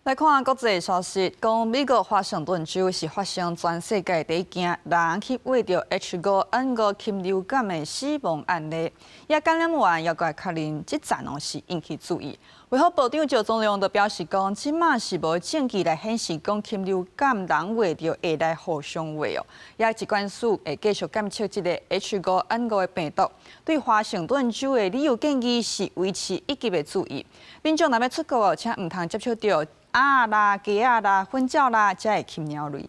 來看國際消息，講美國華盛頓州是發生全世界第一件人去穢著 H5N5禽流感的死亡案例，也感染源猶閣確認，這層哦是引起注意。衛福部長石宗良就表示講，這馬是無證據來顯示講禽流感人穢著會來互相穢哦。也疾管署會繼續監測這个 H5N5的病毒。對華盛頓州的旅遊建議是維持一級的注意。民眾若欲出國哦，請毋通接觸著鴨啦、雞仔啦、糞鳥啦，遮的禽鳥類。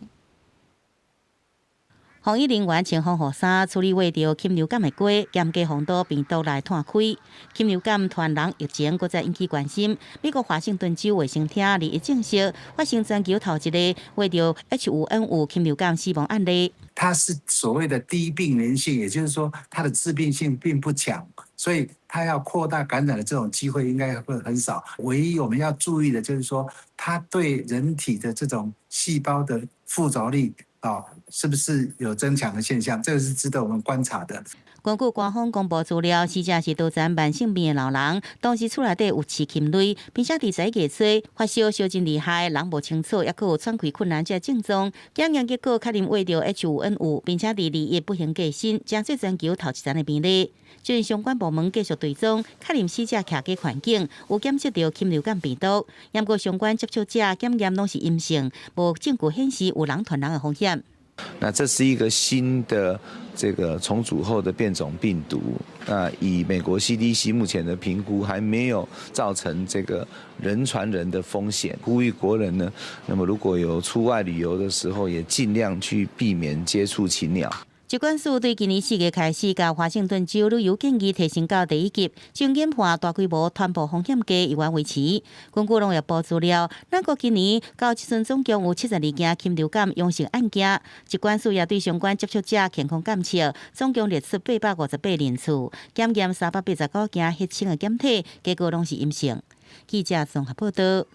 防疫人員穿防護衫處理穢著禽流感的雞，嚴格防堵病毒來湠開。禽流感傳人疫情閣再引起關心。美國華盛頓州衛生廳21證實，發生全球頭一个穢著 H5N5禽流感死亡案例。它是所謂的低病原性，也就是說它的致病性並不強，所以它要擴大感染的這種機會應該會很少。唯一我們要注意的就是說，它對人體的這種細胞的附着力啊，是不是有增強的現象？這個是值得我們觀察的。根據官方公布資料，死者是多層慢性病的老人，當時厝內底有飼禽類，並且佇11月初發燒燒真厲害，人無清楚，抑閣有喘氣困難這症狀。檢驗結果確認穢著 H5N5，並且佇21不幸過身，成做全球頭一層的病例。這陣相關部門繼續追蹤，確認死者徛家環境有檢測著禽流感病毒，毋過相關接觸者檢驗攏是陰性，無證據顯示有人傳人的風險。那這是一個新的這個重組後的變種病毒。那以美國 CDC 目前的評估，還沒有造成這個人傳人的風險。呼籲國人呢，那麼如果有出外旅遊的時候，也盡量去避免接觸禽鳥。疾管署對今年4月開始，共華盛頓州旅遊建議提升到第一級，將研判大規模傳播風險低，猶原維持。根據農業部資料，咱國今年到這陣總共有72件禽流感陽性案件，疾管署也對相關接觸者健康監測，總共列出858人次，檢驗389件血清的檢體，結果攏是陰性。記者綜合報道。